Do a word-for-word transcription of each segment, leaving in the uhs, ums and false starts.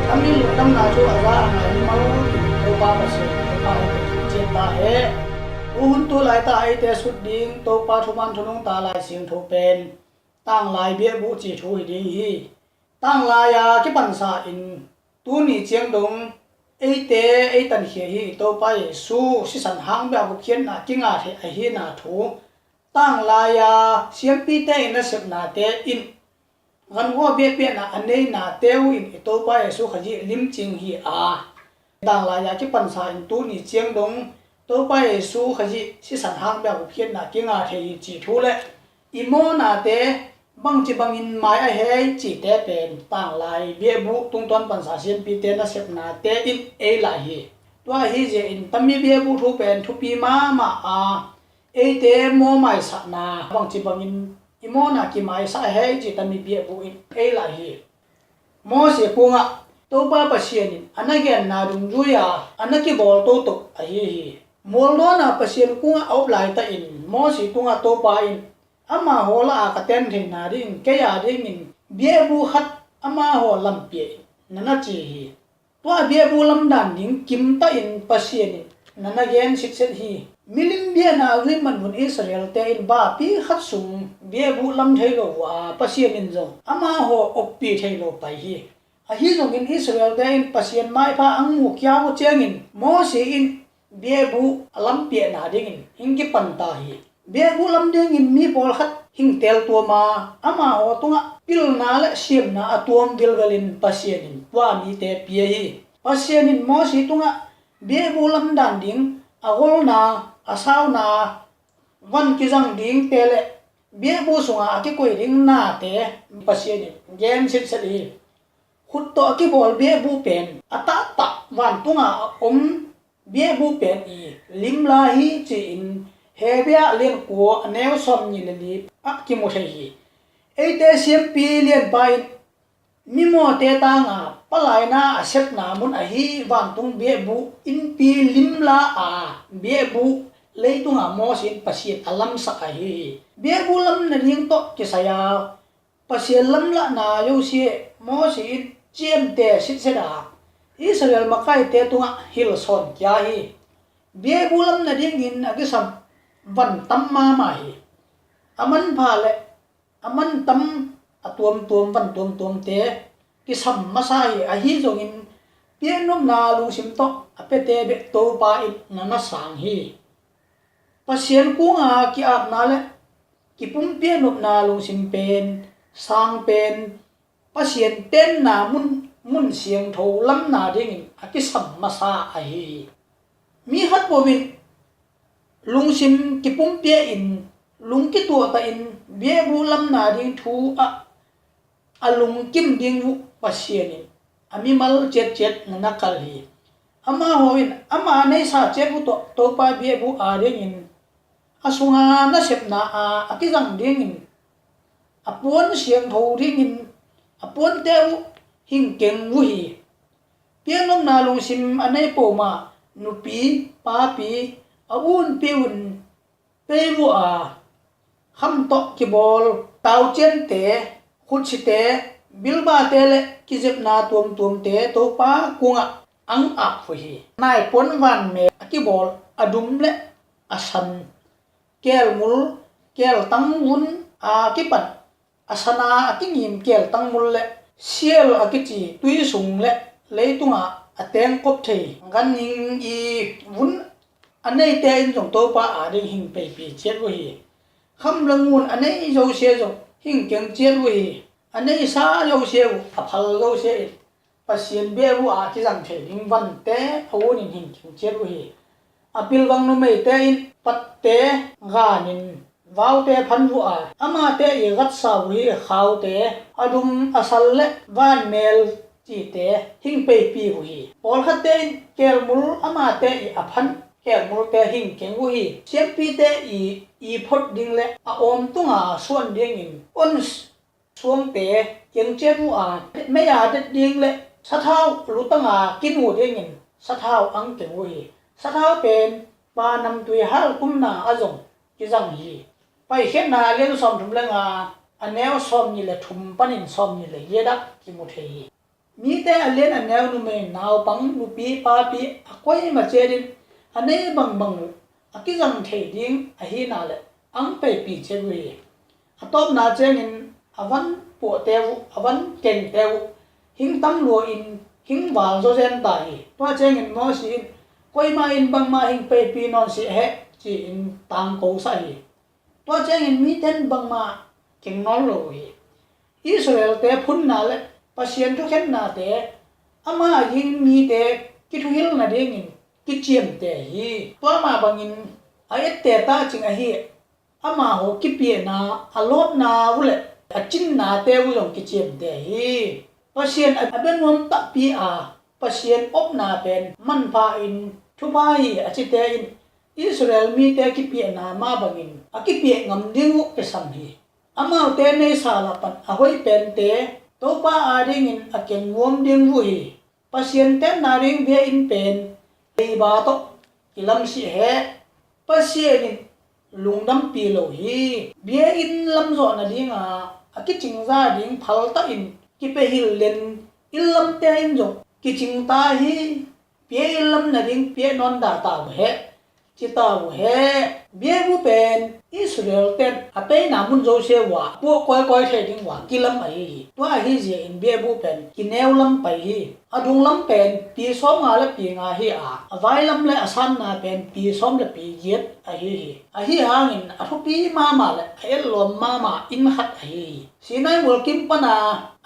Tami lungdamna thu a za a ngai mimal in Topa Pasian, Topa in pe ciat ta hen. Tu hun tu laitah eite sut ding Topa thuman thunung ta Lai Siangtho pen tanglai biakbuk ci thu hi ding hi. Tanglai a kipansa in tuni ciang dong eite ei tankhia hi. Topa Jesu sisan hang bia gupkhiatna kinga thei ahina thu tanglai a siampite in nasepnate in ganhua biakpiakna a neinate uh in i Topa Jesu Khazih limcing hi a, tanglai a kipansa in tuni ciang dong Topa Jesu Khazih sisan hang bia gupkhiatna kinga thei hi ci thu le i mawhnate bangci bangin mai a hei cite pen tanglai biakbuk tungtawn pansa siampite nasepnate in ei lah hi. Tua hi zia in tami biakbuk thu pen thupi mahmah a, eite maw maisakna bangci bangin i mawhna kimaisah a hei ci tami biakbuk in ei lah hi. Mawsi kungah Topa Pasian in a na genna dungzui a a na kibawl toto ahi hi. Mualdawn a Pasian kungah a op laitah in Mawsi tungah Topa in, amahaw lah a ka ten theihna dingin kei a dingin biakbuk khat amahaw lampia in, na na ci hi. Tua biakbuk lamdan ding kimtah in Pasian in na na gen sitset hi. Milim biakna zui manun Israel-te in bapi khat sung biakbuk lam thei lo uh a, Pasian in zong amahaw okpi thei lo pai hi. Ahi zongin Israel-te in Pasian maipha ang mu kia uh ciangin Mawsi in biakbuk a lampiakna dingin hing kipan ta hi. Biakbuk lam dingin mi pawlkhat hing tel tuam a, amahaw tungah pilna le siamna a tuam vilvelin Pasian in tua mite pia hi. Pasian in Mawsi tungah biakbuk lamdan ding a golna, a sauna, van kizang dingte le biakbuk sungah a kikoi ding nate Pasian in gen sitset hi. Khut tawh a kibawl biakbuk pen a tahtah vantunga a om biakbuk pen i limla hi ci-in Hebru lian kua a neu sawmnih le li ah kimu thei hi. Eite siampi lianpa in mimawte tanga palaina a sepna mun ahi vantung biakbuk innpi limla a biakbuk leitunga Mawsi in Pasian a lamsak ahi hi. Biakbuk lam nading tawh kisai a Pasian lamlahna Josia Mawsi in ciamteh sitset a Israel makaite tungah hilh sawn kia hi. Biakbuk lam nadingin a kisam van tam mahmah hi. A manpha le a mantam a tuamtuam van tuamtuamte kisam masa hi. Ahi zongin piaknopna lungsim tawh a piate bek Topa in na na sang hi. Pasian kunga ki-apna le kipumpiak nopna lungsim pen, sang pen, Pasian tenna mun, mun siangtho lamna dingin a kisam masa ahi hi. Mi khat bawmin lungsim kipumpiak in, lungkituahtahin biakbuk lamna ding thu ah a lungkim ding uh Pasian in a mimal ciatciat na na kal hi. Amahaw in ama neisa ciat uh tawh Topa biakbuk a dingin a sunga nasepna a a kizang dingin a puan siangtho dingin a puante uh hingkeng uh hi. Piaknopna lungsim a nei poma nupi, papi, a unpi un pei uh a, kham tawh kibawl tauciante, khutsite, bilbate le kizepna tuamtuamte Topa kungah ang ap uh hi. Naipuan vanmel a kibawl a dum le a san, kelmul, keltang vun a kipan a sana a kingim keltang mul le sial a kici tui sung le leitunga a tengkop thei ganhing i vun a neite in zong Topa a ding hing peipi ciat uh hi. Kham le ngun a nei zosia zong hingkeng ciat uh hi. A neisa zosia uh a phal zosia in Pasian biakbuk a kizang thei ding vante a unin hingkeng ciat uh hi. A pilvang numeite in patte ganin vaute phan uh a, amate i gatsa uh hi. Khaute, a dum a sal le vanmel cite hing peipi uh hi. Pawlkhatte in kelmul amate i a phan kelmulte hingkeng uh hi. Siampite i, i phot ding le a awm tunga suan dingin on suangte keng ciat uh a, mei a det ding le sathau lutanga kinu dingin sathau ang keng uh hi. Sathau pen pa namtui hal kumna a zong kizang hi. Paikhiatna a lian sawmthum le nga a neu sawmnih le thum panin sawmnih le giat ah kimu thei hi. Mite a lian a neu numei naupang nupi papi a koima ciatin a nei bangbang uh a kizang thei ding ahina le ang peipi ciat uh hi. A tawpna ciangin a van puahte uh a van kengte uh hing tam lua in hing val zawzen ta hi. Tua ciangin Mawsi in koima in bangmah hing peipi nawn sih heh ci-in tangko sah hi. Tua ciangin miten bangmah keng nawn lo uh hi. Israelte phunna le Pasian thukhennate ama a ging mite kithuhil nadingin kiciamte hi. Tua mah bangin a ette tah cing ahi amaho kipiahna a lawpna uh le a cinnate uh zong kiciamte hi. Pasian a bia nuam takpi a Pasian opna pen manpha in thupha hi a cite in Israel mite kipiahna mah bangin a kipiah ngam ding uh kisam hi. Amaute neisa lah pan a hoih pente Topa adingin a keng nuam ding uh hi. Pasian tenna ding bia in pen leiba tawh kilam sih heh. Pasian in lungdampi lo hi. Bia in lamzawh nadinga a kicingza ding phaltah in kipehilh len inn lamte in zong kicing ta hi. Bia in lam nading bia nawn dah ta uh heh. Ci ta uh heh. Bia bu pen Israel ten a peina mun zosia uh ah puah kawikawi thei ding uh ah kilam ahi hi. Tua ahi zia in bia bu pen kineu lam pai hi. A dunglam pen pi sawmnga le pi nga hi a, a vailam le a sanna pen pi sawm le pi giat ahi hi. Ahi hangin a thupi mahmah le a etlawm mahmah inn khat ahi hi. Sinai mualkim pana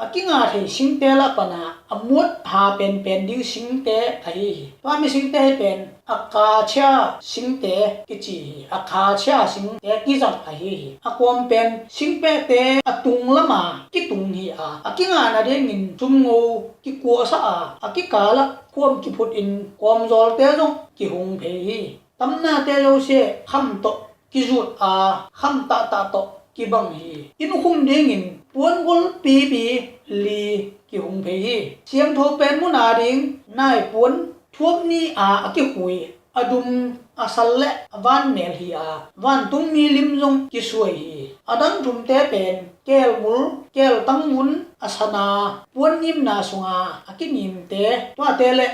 a kinga thei singte lah pana a muat ha penpen ding singte ahi hi. Tua mi singte hi pen akasia singte kici hi. Akasia singte kizang ahi hi. A kuam pen singpehte a tung lama kitung hi a, a kinga nadingin sumngo kikuahsa a, a kikalah khuam kiphutin kawmzawlte zong kihung phei hi. Tamnate zosia kham tawh kizut a, kham tahtah tawh kibang hi. Inn khum dingin puan golpipi li kihung phei hi. Siangtho pen mun ading naipuan thuap ni a a kikhui, a dum, a sal le a vanmel hi a, vantungmi lim zong kisuai hi. A dang thumte pen kelmul, keltangvun, a sana puan ngimna sunga a kinimte, tuate le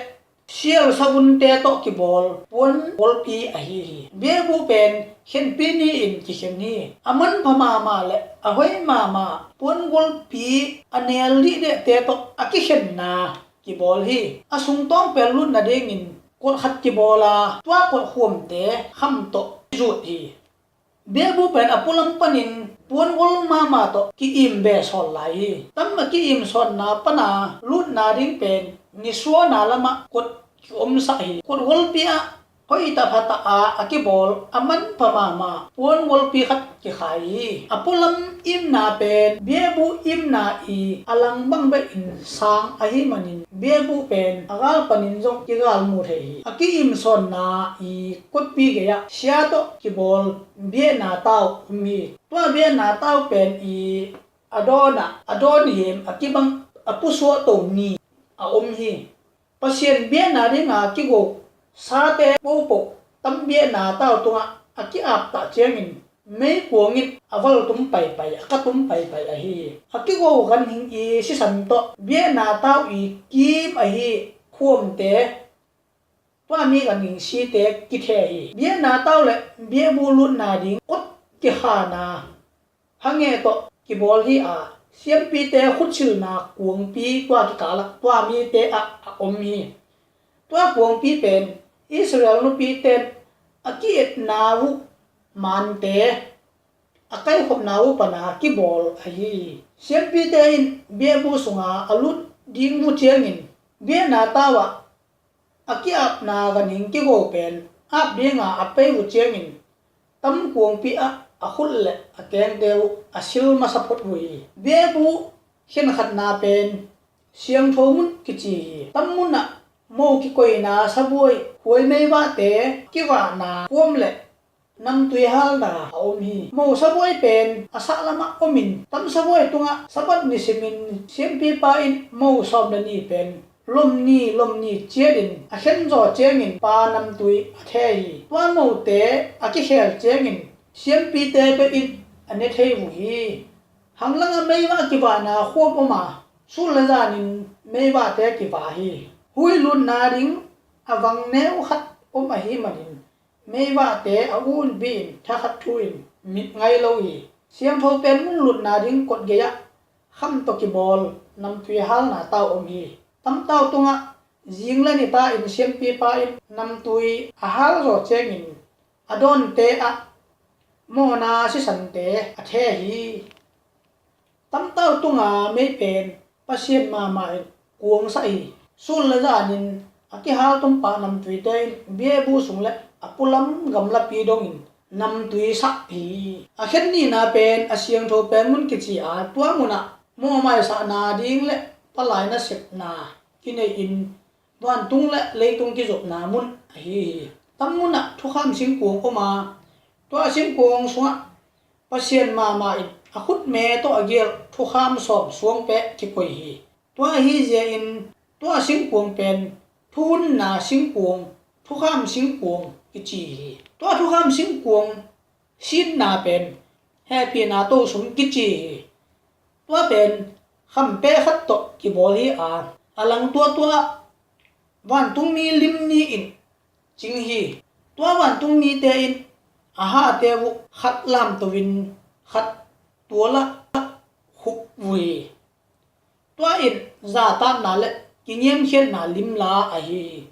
sial savunte tawh kibawl puan golpi ahi hi. Bia bu pen khenpi ni-in kikhen hi. A manpha mahmah le a hoih mahmah puan golpi a nel dihdehte tawh a kikhenna kibawl hi. A sungtawng pen lut nadingin kot khat kibawl a, tua kot khuamte kham tawh kizut hi. Bia bu pen a pulam panin puan gol mahmah tawh ki-im be sawn lai hi. Tam a ki-im sawnna pana lutna ding pen nisuahna lamah kot kiomsah hi. Kot golpi ah hoih tahpha tah a a kibawl a manpha mahmah puan golpi khat kikhai hi. A pulam imna pen bia bu imna i a lang bang behin sang ahi manin bia bu pen a gal panin zong kigal mu thei hi. A ki-im sawnna i kotpi gei-ah sia tawh kibawl biahna tau um hi. Tua biahna tau pen i a dawn ah a dawn hem a kibang a pusuah to ni a om hi. Pasian biahna dinga kigo sate popo tam biahna tau tungah a ki-aptah ciangin meikuang in a valtum paipai, a katum paipai ahi hi. A kigo ganhing i sisan tawh biahna tau i kim ahi khuamte, tua mi ganhing site kithe hi. Biahna tau le bia bu lutna ding kot kikhana hangeh tawh kibawl hi a, siampite khutsilna kuangpi tua kikalah tua mite ah a om hi. Tua kuangpi pen Israel nupite a ki-etna uh mante a kaikhopna uh pana kibawl ahi hi. Siampite in bia bu sunga a lut ding uh ciangin biahna tau ah a ki-apna ganhing kigo pen ap dinga a pei uh ciangin tam kuangpi ah a khut le a kengte uh a sil masa phot uh hi. Bia bu khenkhatna pen siangtho mun kici hi. Tam munah mo kikoina sabuai, huai meivahte kivahna khuam le namtui halna a om hi. Mo sabuai pen a sah lamah omin tam sabuai tungah Sabbath nisimin siampipa in mo sawm le ni pen lom ni lom ni ciatin a khenzaw ciangin pa namtui a the hi. Tua mote a kikhel ciangin siampite beh in a ne thei uh hi. Hanglangah meivah kivahna khuam om a, Sul le zanin meivahte kivah hi. Huih lutna ding a vang neu khat om ahih manin meivahte a unbi in thakhat thu in mit ngai lo hi. Siangtho pen mun lutna ding kotgei ah kham tawh kibawl namtui halna tau om hi. Tamtau tungah zing le nita in siampipa in namtui a hal zaw ciangin a dawnte ah mawhna sisante a the hi. Tamtau tunga mei pen Pasian mahmah in kuangsah hi. Sul le zanin a kihal tumpah namtuite in biabu sung le a pulam gamlapi dongin namtui sah hi. A khen nihna pen a siangtho pen mun kici a, tua munah mawhmaisahna ding le palai nasepna kinei in vantung le leitung kizopna mun ahi hi. Tam munah thukham singkuang om a, tua singkuang sungah Pasian mahmah in a khutme tawh a gial thukham sawm suang peh kikoi hi. Tua ahi zia in tua singkuang pen thuhunna singkuang, thukham singkuang kici hi. Tua thukham singkuang sinna pen hehpihna to sung kici hi. Tua pen khampe khat tawh kibawl hi a, a lang tuatua vantungmi lim ni in cing hi. Tua vantungmite in a hahte uh khat lamto in khat tualah khup uh hi. Tua in zatatna le kingiamkhiatna limla ahi hi.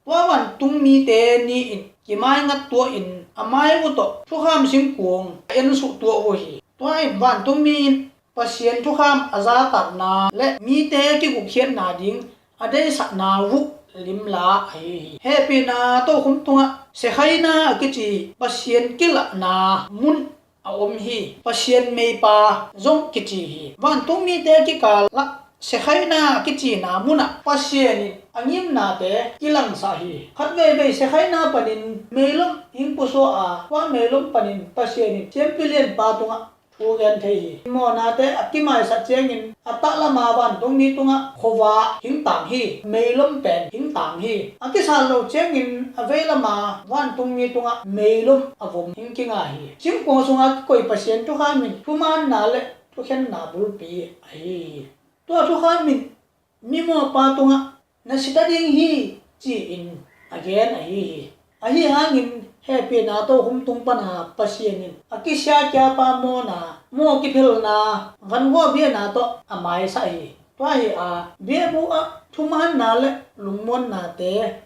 Tua vantungmite ni in kimaingat tua in a mai uh tawh thukham singkuang a ensuh tua uh hi. Tua in vantungmi in Pasian thukham a zatatna le mite kigupkhiatna ding a deisakna uh limla ahi hi. Hehpihna tokhum tungah Shekhinah a kici Pasian kilahna mun a om hi. Pasian meipa zong kici hi. Vantungmite kikal ah Shekhinah a kicina munah Pasian in a ngimnate kilangsak hi. Khatveivei Shekhinah panin meilom hing pusuah a, tua meilom panin Pasian in siampi lianpa tungah thu gen thei hi. Mawhnate a kimaisak ciangin a tahlama vantungmi tungah khuava hingtang hi. Meilom pen hingtang hi. A kisat lo ciangin a veilama vantungmi tungah meilom a vom hing kinga hi. Singkuang sunga kikoi Pasian thukham in thumaanna le thukhenna bulpi ahi hi. Tua thukham in mimawhpa tungah na sita ding hi ci-in a gen ahi hi. Ahi hangin hehpihna tokhum tung pana Pasian in a kisiakiapa mawhna, mawh kiphelna, ganguah biana tawh a maisak hi. Tua hi a, biabu ah thumaanna le lungmuannate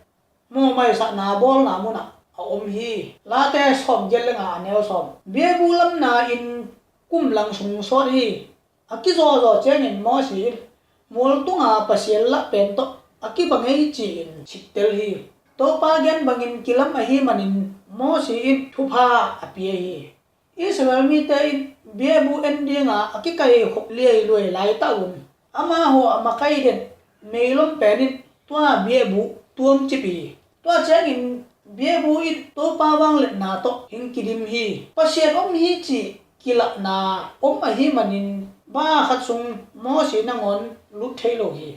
mawhmaisakna bawlna munah a om hi. Late sawm giat le nga a neu sawm. Biabu lamna in kum lang sung sawt hi. A kizawzaw ciangin Mawsi in mual tunga Pasian lah pen tawh a kiba ngei ci-in sittel hi. Topa gen bangin kilam ahi manin Mawsi in thupha a pia hi. Israel mite in biabu en dinga a kikaikhop liailuai laitak un amaho a makai den meilom pen in tua biabu tuamcip hi. Tua ciangin biabu in Topa vangliatna tawh hing kidim hi. Pasian om hi cih kilahna om ahi manin ba khat sung Mawsi nangawn lut thei lo hi.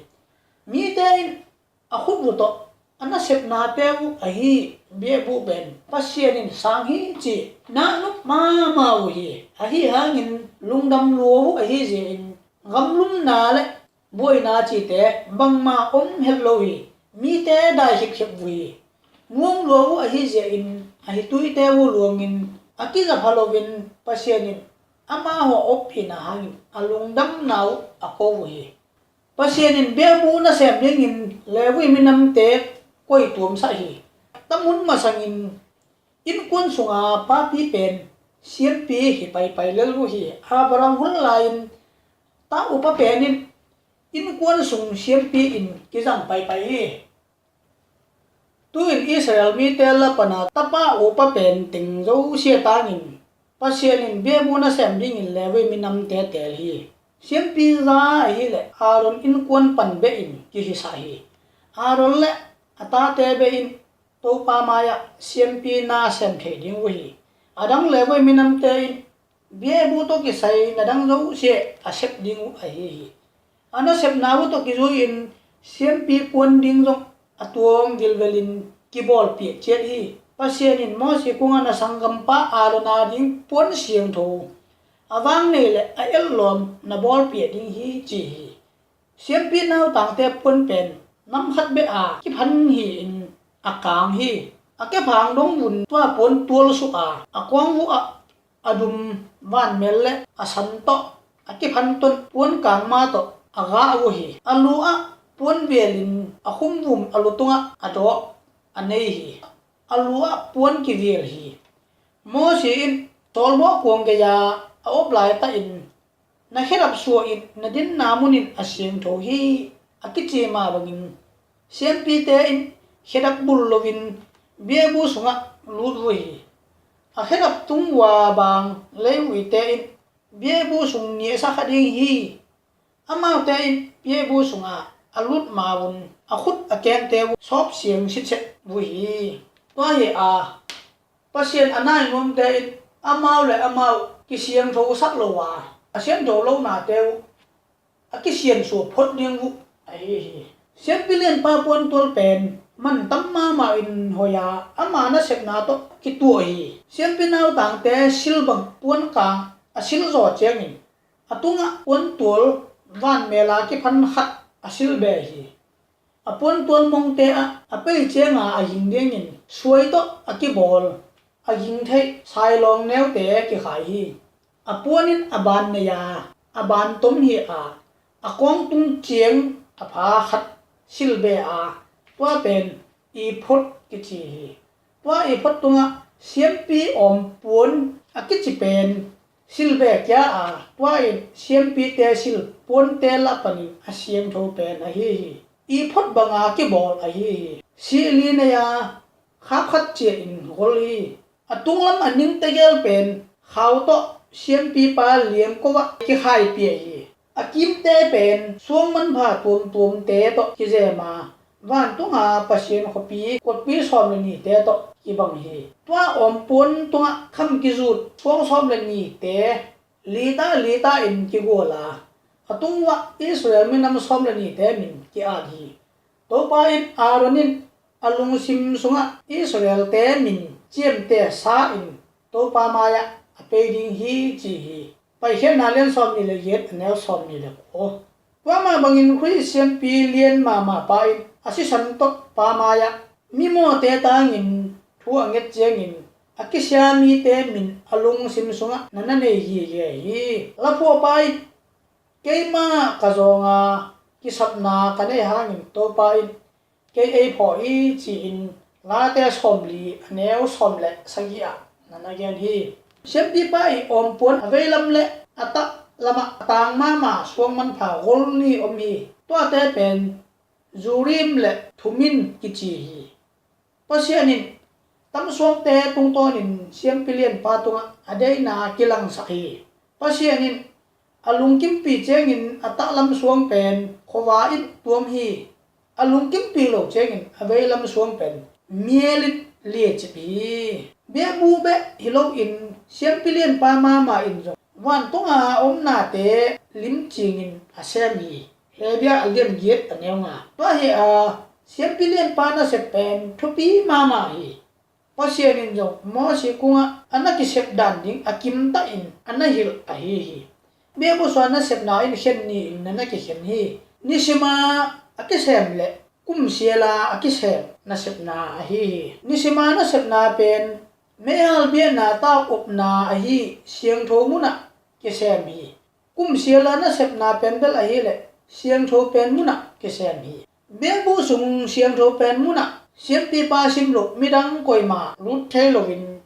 Mite in a khut uh tawh a nasepna pia uh ahi biabu pen Pasian in sang hi cih naknup mahmah uh hi. Ahi hangin lungdam lua uh ahi zia in gamlumna le buaina cihte bangmah om het lo hi. Mite dai khipkhip uh hi. Muang lua uh ahi zia in a hituite uh luangin a kizapha loin Pasian in amaho a oppihna hangin a lungdamna uh a ko uh hi. Pasian in biabu nasem dingin Levi minamte koi tuamsak hi. Tam hun masangin innkuan sunga papi pen siampi hi paipai lel uh hi. Abraham hun lai-in ta upa pen in innkuan sung siampi in kizang paipai hi. Tu-in Israel mite la pana tapa upa pen teng zosia tangin Pasian in biabu nasem dingin Levi minamte teel hi. Siampi za ahileh Aaron innkuan pan behin kihisak hi. Aaron le a tate behin Topa mai-ah siampi na sem thei ding uh hi. A dang Levi minamte in biabu tawh kisai na dang zosia a sep ding uh ahi hi. A nasepna uh tawh kizui-in siampi kuan ding zong a tuang vilvelin kibawlpiak ciat hi. Pasian in Mawsi kungah na sanggampa Aaron a ding puan siangtho a vang nei le a etlawm na bawlpiak ding hi ci hi. Siampi nautangte puan pen nam khat beh a kiphan hi-in a kang hi. A kephang dong vun tua puan tual suk a, a kuang vuh ah a dum vanmel le a san tawh a kiphan ton puan kangma tawh a gah uh hi. A lu ah puan velin a khumvum a lu tungah a dawh a nei hi. A lu ah puan kivel hi. Moses in sawlmawh kuang gei-a a op laitakin, "Na khedap suahin na dinna munin a siangtho hi," a kici mah bangin siampite in khedap bul loin biakbu sungah lut uh hi. A khedap tung uh a bang leivuite in biakbu sung ni a sa kha ding hi. Amaute in biakbu sungah a lut ma un a khut a kengte uh sawp siang sitset uh hi. Tua hi a, Pasian a nai nuamte in amau le amau kisiangtho sak lo a, a siangtho lo nate uh a kisiansuah phot ding uh ahi hi. Siampi lianpa puantual pen man tam mahmah in hoih a, ama nasepna tawh kituah hi. Siampi nautangte silbang puankang a silzaw ciangin a tungah puantual vanmel a kiphan khat a silbe hi. A puantual mongte ah a pei cianga a ging dingin suai tawh a kibawl a ging theih sailawng neute kikhai hi. A puan in a ban nei a, a ban tom hi a, a kawngtung ciang a pha khat silbe a, tua pen ephod kici hi. Tua ephod tungah siampi awm puan a kici pen silbe kia a, tua in siampite sil puante lah panin a siangtho pen ahi hi. Ephod banga kibawl ahi hi. Sihli nei a, khap khat cia in gol hi. A tunglam a ning tegel pen khau tawh siampipa liamko ah kikhaipih hi. A kimte pen suang manpha tuamtuamte tawh kizem a, vantunga Pasian khuapi kuatpi sawm le nite tawh kibang hi. Tua awm puan tungah kham kizut suang sawm le nite lita lita in kigual a, a tunguah Israel minam sawm le nite min ki-at hi. Topa in Aaron in a lungsim sungah Israelte min ciamteh sa in Topa mai-ah a pei ding hi, ci hi. Paikhiatna lian sawmnih le giat, a neu sawmnih le kua. Tua mah bangin Khrih siampi lian mahmah pa in a sisan tawh pa mai-ah mimawte tangin thu a nget ciangin a kisia mite min a lungsim sungah na na nei gige hi. Laphuahpa in, "Keimah ka zawnga kisapna ka neih hangin Topa in kei ei phawk hi," ci-in Late sawmli, a neu sawm le sagih ah na na gen hi. Siampipa i awmpuan a veilam le a taklamah a tang mahmah suang manpha gol nih om hi. Tuate pen Urim le Thummim kici hi. Pasian in tamsuangte tungtawnin siampi lianpa tungah a deihna kilangsak hi. Pasian in a lungkimpi ciangin a taklam suang pen khuava in tuam hi. A lungkimpi lo ciangin a veilam suang pen mial in liacip hi. Biakbu bek hi loin siampi lianpa mahmah in zong vantunga a omnate limcingin a sem hi. Hebru a lian giat, a neu nga. Tua hi a, siampi lianpa nasep pen thupi mahmah hi. Pasian in zong Moses kungah a na kisep dan ding a kimtah in a na hilh ahi hi. Biakbu sung a nasepna in khen ni-in na na kikhen hi. Nisima a kisem le kum siala a kisem nasepna ahi hi. Nisima nasepna pen meihal biakna tau upna ahi siangtho munah kisem hi. Kum siala nasepna pen bel ahileh siangtho pen munah kisem hi. Biakbu sung siangtho pen munah siampipa sim loh midang koima lut thei loin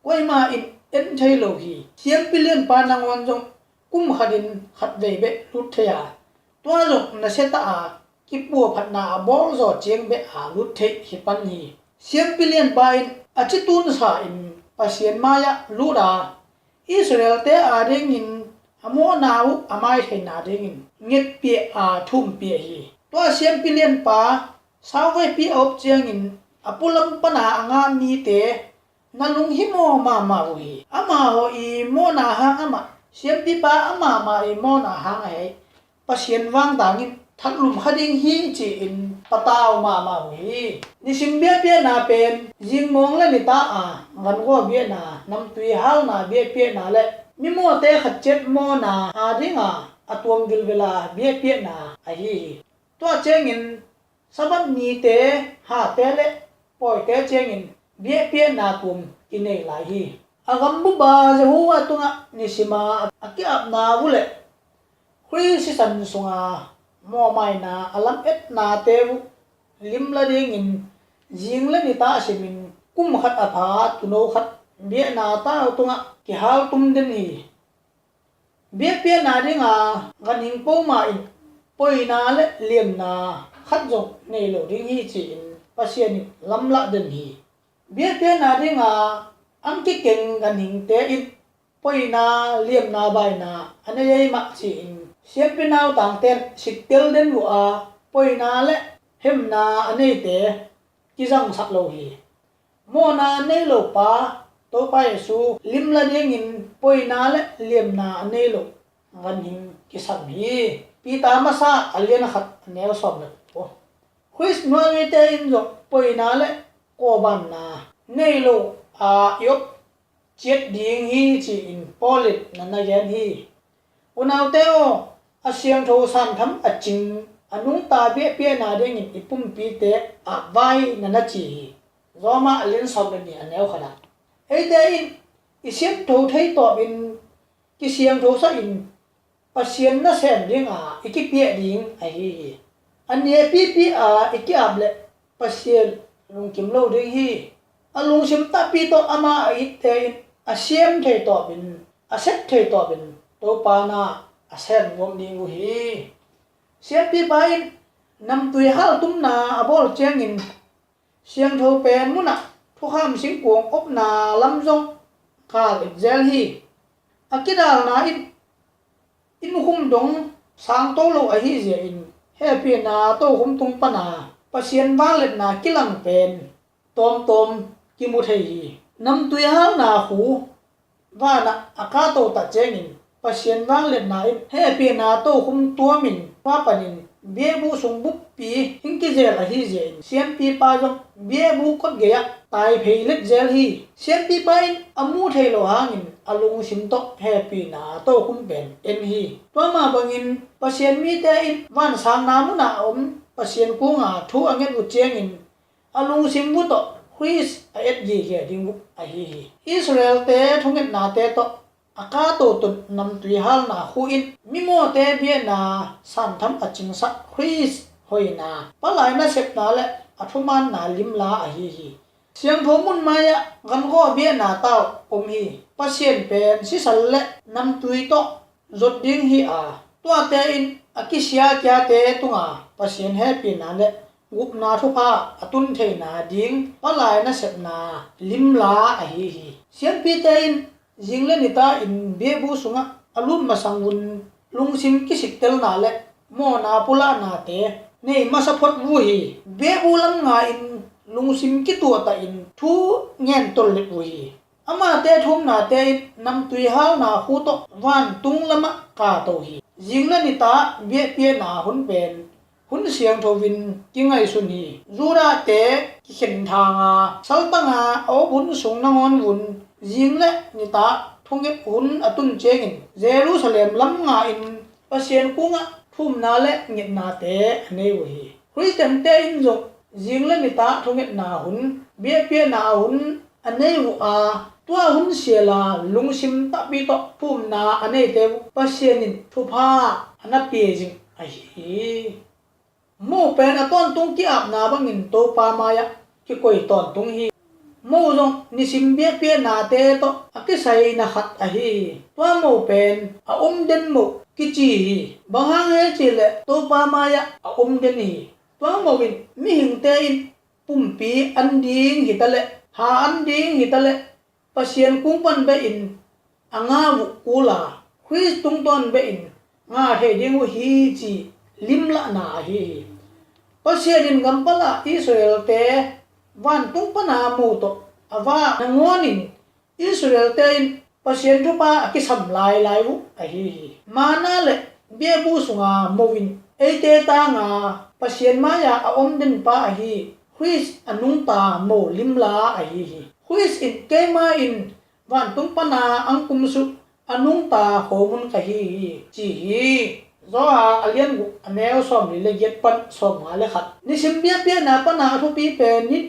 koima in en thei lo hi. Siampi lianpa nangawn zong kum khatin khatvei bek lut thei a, tua zong nasia ta a, kipuaphatna a bawl zaw ciang bek a lut theih hi pan hi. Siampi lianpa in a citunsa in Pasian mai-ah lut a, Israelte adingin a mawhna uh a maitheina dingin ngetpiak a thumpih hi. Tua siampi lianpa sauveipi a op ciangin a pulam pana a ngah mite na lunghimawh mahmah uh hi. Amaho i mawhna hang amah, siampipa amahmah i mawhna hang ahi Pasian vangtangin thatlum kha ding hi, ci-in patau mahmah uh hi. Nisim biakpiakna pen zingmawng le nita a gangaw biakna, namtui halna biakpiakna le mimawhte khatciat mawhna adinga a tuam vilvela biahpiahna ahi hi. Tua ciangin Sabbath nite, hate le pawite ciangin biahpiahna tuam i nei lai hi. A gambup a Jehovah tungah nisima a ki-apna uh le Khrist sisan sunga mawhmaina a lametnate uh limla dingin zing le nita simin kum khat a pha tuuno khat biahna tau tungah kihaltum den hi. Biahpiahna dinga ganhing poma in poina le liamna khat zong nei lo ding hi ci-in Pasian in lamlah den hi. Biahpiahna dinga ang kikeng ganhingte in poina liamna baina a nei ei mah ci-in siampi nautangte in siktel den uh a, poina le hemna a neite kizangsak lo hi. Mawhna a nei lo pa Topa Jesu limla dingin poina le liamna a nei lo ganhing kisam hi. Peter masa a lian khat a neu sawm le kua. Khrist nuamite in zong poina le kawbanna nei lo a i op ciat ding hi ci-in Paul in na na gen hi. Unaute aw, a siangtho santham a cing a nungta biahpiahna dingin i pumpite a vai na na ci hi. Roma a lian sawm le nih a neu khat ah eite in i siangtho thei tawpin kisiangtho sahin Pasian nasem dinga i kipiah ding ahi hi. A niapipi a i ki-ap le Pasian lungkim lo ding hi. A lungsim tahpi tawh ama a itte in a siam thei tawpin a sep thei tawpin Topa na a sem nuam ding uh hi. Siampipa in namtui haltumna a bawl ciangin siangtho pen munah thukham singkuang opna lam zong kal zel hi. A kidalna in innkhum dong sangto lo ahi zia in hehpihna tokhum tung pana Pasian vangliatna kilang pen tawmtawm kimu thei hi. Namtui halna khu vanah a kato ta ciangin Pasian vangliatna in hehpihna tokhum tuamin pa panin biakbuh sung buppi hing kizel ahi zia in siampipa zong biakbuh kot gei-ah taiphei let zel hi. Siampipa in a mu thei lo hangin a lungsim tawh hehpihna tokhum pen en hi. Tua mah bangin Pasian mite in vansangna munah a om Pasian kunga thu a nget uh ciangin a lungsim uh tawh Khrist a et gige ding uh ahi hi. Israelte thungetnate tawh a kato tun namtui halna khu in mimawte biahna santham a cingsak Khrist hoihna, palai nasepna le a thumaanna limla ahi hi. Siangtho mun mai-ah gangaw biahna tau om hi. Pasian pen sisan le namtui tawh zot ding hi a, tuate in a kisiakiate tunga Pasian hehpihna le gupna thupha a tun theina ding palai nasepna limla ahi hi. Siampite in zing le nita in biakbuh sungah a lut masang un lungsim kisittelna le mawhna pulahnate nei masa phot uh hi. Biakbuh lam nga in lungsim kituahtahin thu ngen tollet uh hi. Amate thumnate in namtui halna khu tawh vantung lamah kato hi. Zing le nita biahpiahna hun pen hun siangtho in kingaihsun hi. Judahte kikhen thanga saltanga a op hun sung nangawn vun zing le nita thunget hun a tun ciangin Jerusalem lam nga in Pasian kungah thumna le ngetnate a nei uh hi. Khristiante in zong zing le nita thungetna hun, biahpiahna hun a nei uh a, tua hun siala lungsim tahpi tawh thumna a neite uh Pasian in thupha a na pia zing ahi hi. Mo pen a tawntung ki-apna bangin Topa mai-ah kikoi tawntung hi. Mo zong nisim biahpiahnate tawh a kisaina khat ahi hi. Tua mo pen a om den mo kici hi. Bang hang hiam cih leh Topa mai-ah a om den hi. Tua mo in mihingte in pumpi an ding hi ta leh, ha an ding hi ta leh, Pasian kung pan beh in a nga uh kul a, Khrist tungtawn beh in nga thei ding uh hi ci limlahna ahi hi. Pasian in gampala Israelte vantung pana mo tawh a va nangawn in Israelte in Pasian thupha a kisam lailai uh ahi hi. Manna le biakbuh sunga mo in eite tanga Pasian mai-ah a om den pa ahi Khrist a nungta mo limla ahi hi. Khrist in keima in vantung pana ang kumsuk a nungta khomun ka hi hi, ci hi. Johan a lian guk a neu sawmli le giat pan sawmnga le khat. Nisim biakpiakna pana a thupi pen ni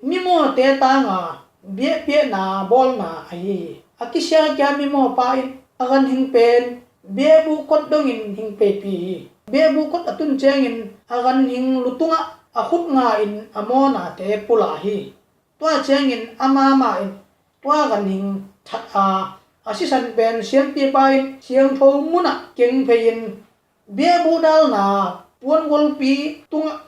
mimawte tanga biakpiakna bawlna ahi hi. A kisiakia mimawpa in a ganhing pen biakbuh kot dongin hing peipi hi. Biakbuh kot a tun ciangin a ganhing lu tungah a khut nga in a mawhnate pula hi. Tua ciangin ama mah in tua ganhing that a, a sisan pen siampipa in siangtho munah keng phei in biakbuh dalna puan golpi tungah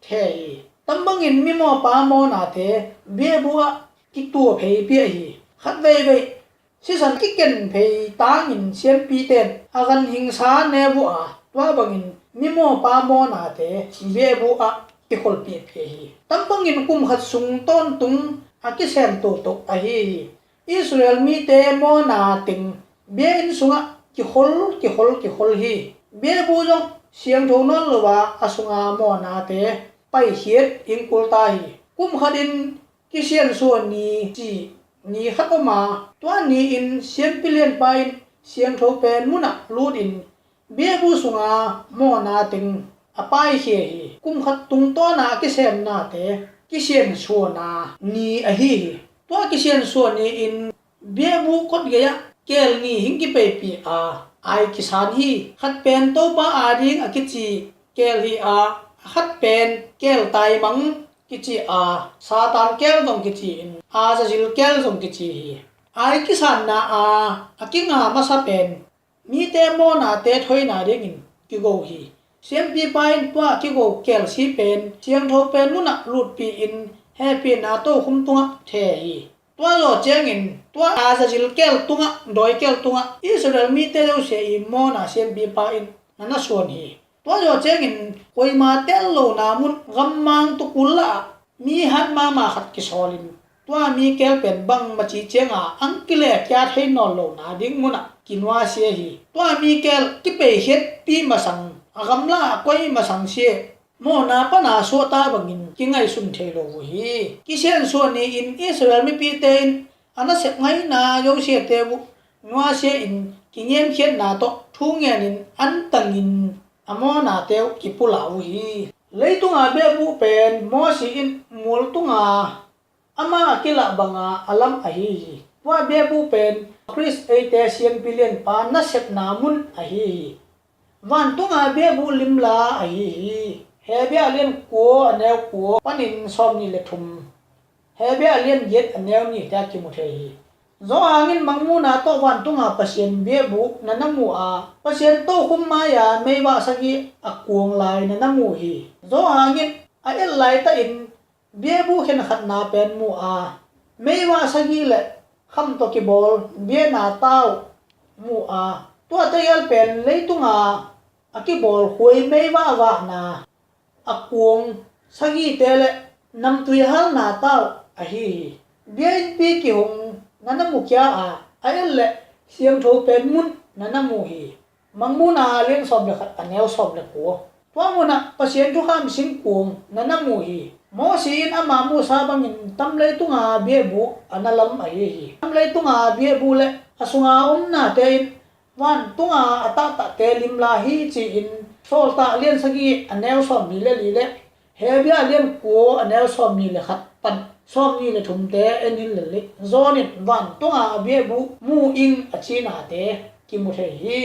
the hi. Tambangin mimawpa mawhnate biakbuh ah kituah phei piah hi. Khat veivei sisan kiken phei tangin siampite in a ganhing sa neu uh a, tua bangin mimawpa mawhnate biakbuh ah kikholpih phei hi. Tambangin kum khat sung tawntung a kisem toto ahi hi. Israel mite mawhna teng biakinn sungah kikhol, kikhol, kikhol hi. Biakbuh zong siangtho nawn lo a, a sunga mawhnate paikhiat in kul ta hi. Kum khatin kisiansuah ni ci ni khat om a, tua ni-in siampi lianpa in siangtho pen munah lutin biakbuh sunga mawhna teng a paikhia hi. Kum khat tungtawna a kisemnate kisiansuahna ni ahi hi. Tua kisiansuah ni-in biakbuh kot gei-ah keel ni hing kipeipi a, ai kisan hi. Khat pen Topa ading a kici keel hi a, a khat pen keel taimang kici a, Satan keel zong kici in, a zazil keel zong kici hi. Ai kisanna a, a kinga masa pen mite mawhnate thoina dingin kigo hi. Siampipa in tua kigo keelsi pen siangtho pen munah lutpi-in hehpihna tokhum tungah the hi. Tua zawh ciangin tua a zazil keel tungah, dawi keel tungah Israel mite zosia i mawhna siampipa in na na suan hi. Tua zawh ciangin koima tel lona mun gammang tukul lah ah mi hat mahmah khat kisawlin tua mi keel pen bangmah ci cianga ang kilehkia thei nawn lona ding munah kinuasia hi. Tua mi keel kipeikhiatpi masang a gamla a koi masang sia mawhna pana suahta bangin kingaihsun thei lo uh hi. Kisiansuah ni-in Israel mipite in a nasep ngaina zosiate uh nuasia in kingemkhiatna tawh thu ngenin antangin a mawhnate uh kipula uh hi. Leitunga biakbuh pen Mosi in mual tunga ama a kilah banga a lam ahi hi. Tua biakbuh pen Khrist eite siampi lianpa nasepna mun ahi hi. Vantunga biakbuh limla ahi hi. Hebia lian kua a neu kua panin sawmni le thum, Hebia lian giat a neu ni te a kimu thei hi. Zo hangin mangmuna tawh vantunga Pasian biakbuh na na mu a, Pasian tokhum mai-a meivah sagih a kuang lai na na mu hi. Zo hangin a et laitakin biakbuh khenkhatna pen mu a, meivah sagih le kham tawh kibawl biakna tau mu a, tuate gel pen leitunga a kibawl khuai meivah vahna a kuang sagihte le namtui halna tau ahi hi. Biainnpi kihong na na mukhia a, a et le siangtho pen mun na na mu hi. Mangmuna lian sawm le khat a neu sawm le kua. Tua munah Pasian thukham singkuang na na mu hi. Mosi in ama musa bangin tam leitunga biakbuh a na lam ahi hi. Tam leitunga biakbuh le a sunga omnate in vantunga a tahtahte limla hi ci-in Sawltak lian sagih a neu sawmli le li le Hebia lian kua a neu sawmni le khat pan sawmni le thumte en in lel leh, John in vantunga a biakbuh mu ing a cinate kimu thei hi.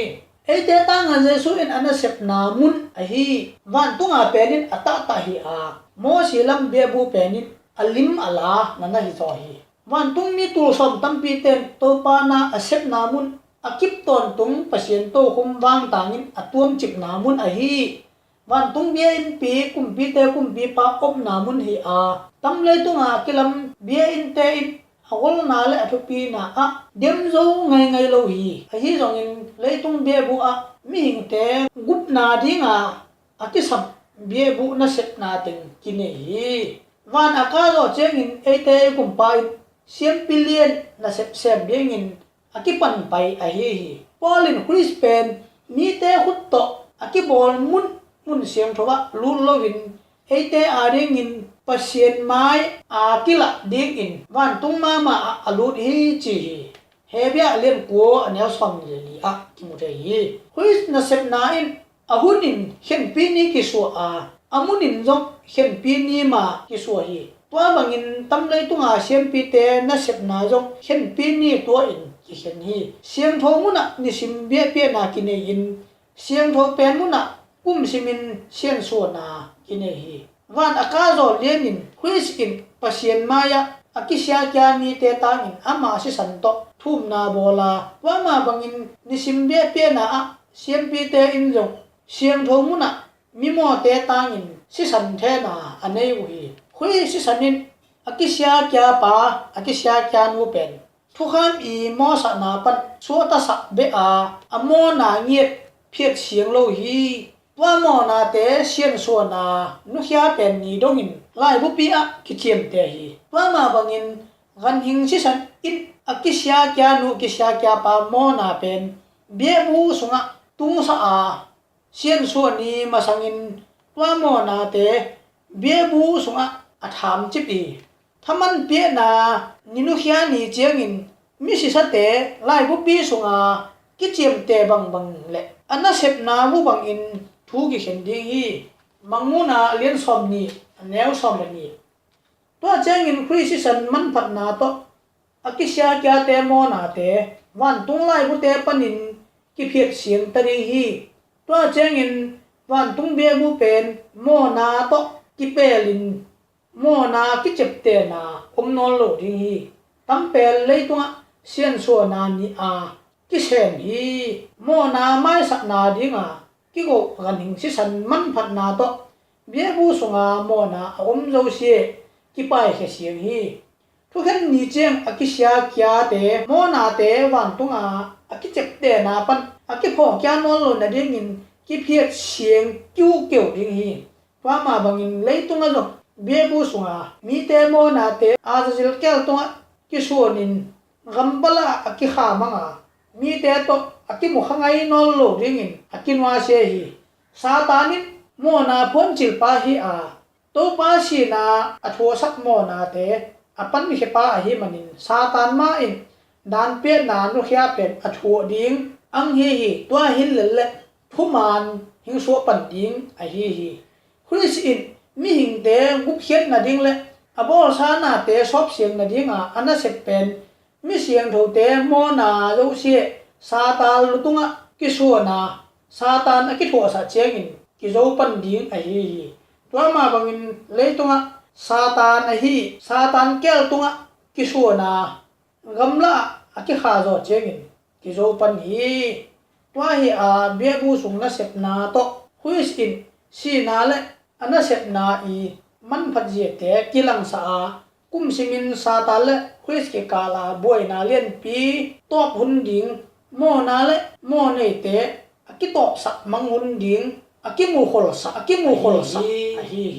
Eite tanga Jesu in a nasepna mun ahi vantunga penin a tahtah hi a, Mosi lam biakbuh penin a lim a la na na hi zaw hi. Vantungmi tul sawm tampite in Topa na a sepna mun a kip tawntung Pasian tokhum vangtangin a tuamcikna mun ahi vantung biainnpi kumpite kumpipa omna mun hi a, tam leitunga a kilam biainnte in a golna le a thupina ah dem zo ngaingai lo hi. Ahi zongin leitung biakbuh ah mihingte gupna dinga a kisam biakbuh nasepna teng kinei hi. Van a kah zawh ciangin eite i kumpa in siampi lian nasep sem dingin a kipanpai ahi hi. Paul in Khrist pen mite khut tawh a kibawl mun, mun siangtho ah lut loin eite adingin Pasian mai a kilah dingin vantung mahmah ah a lut hi ci hi. Hebru a lian kua a neu sawm le li ah kimu thei hi. Khrist nasepna in a hunin khenpi ni kisuah a, a munin zong khenpi ni mah kisuah hi. Tua bangin tam leitunga siampite nasepna zong khenpi ni tua in kikhen hi. Siangtho munah nisim biakpiakna kinei in, siangtho pen munah kumsimin siansuahna kinei hi. Van a ka zaw lianin Khrist in Pasian mai-ah a kisiakia mite tangin ama sisan tawh thumna bawl a, tua mah bangin nisim biakpiakna ah siampite in zong siangtho munah mimawte tangin sisan thena a nei uh hi. Khrist sisan in a kisiakia pa, a kisiakia nu pen thukham i mawhsakna pan suahtasak beh a, a mawhna ngiat phiat siang lo hi. Tua mawhnate siansuahna nukhia pen ni dongin laibupi ah kiciamteh hi. Tua mah bangin ganhing sisan in a kisiakia nu kisiakia pa mawhna pen biakbu sungah tungsa a, siansuah ni masangin tua mawhnate biakbu sungah a thamcip hi. Thaman piakna ni nukhia ni ciangin misisate laibupi sunga kiciamteh bangbang le a nasepna bu bangin thu kikhen ding hi. Mangmuhna a lian sawm nih a neu sawm le nih. Tua ciangin Khrist sisan manphatna tawh a kisiakiate mawhnate vantung laibute panin kiphiat siang ta ding hi. Tua ciangin vantung biakbu pen mawhna tawh kipelin mawhna kiciaptehna om nawn lo ding hi. Tampel leitungah siansuahna nih a kisem hi. Mawhna maisakna dinga kigo ganhing sisan manphatna tawh biakbu sunga mawhna a om zosia kipaikhia siang hi. Thukhen ni ciang a kisiakiate mawhnate vantunga a kiciaptehna pan a kiphawkkhia nawn lo nadingin kiphiat siang kiukeu ding hi. Tua mah bangin leitungah zong biakbu sunga mite mawhnate Azazel keel tungah kisuanin gam balah a kikhamanga mite tawh a kimukha ngai nawn lo dingin a kinuasia hi. Satan in mawhna phuancilpa hi a, Topa sihna a thuasak mawhnate a pankhiapa ahih manin Satan mah in danpiakna nukhia pen a thuah ding ang hi hi. Tua hi lel le thuman hingsuah pan ding ahi hi. Khrist in mihingte gupkhiatna ding le a bawlsa nate sawpsiang nadinga a nasep pen mi siangthote mawhna zosia Satan lutungah kisuana, Satan a kithuahsah ciangin kizo pan ding ahi hi. Tua mah bangin leitungah Satan ahi Satan keel tungah kisuana, gamla a kikhazaw ciangin kizo pan hi. Tua hi a biakbu sung nasepna tawh Khrist in sihna le a nasepna i manphat ziate kilangsa a, kumsimin Satan le Khrist kikala buaina lianpi tawp hun ding, mawhna le mawhneite a kitawpsak mang hun ding, a kimukholsak, a kimukholsak ahi hi.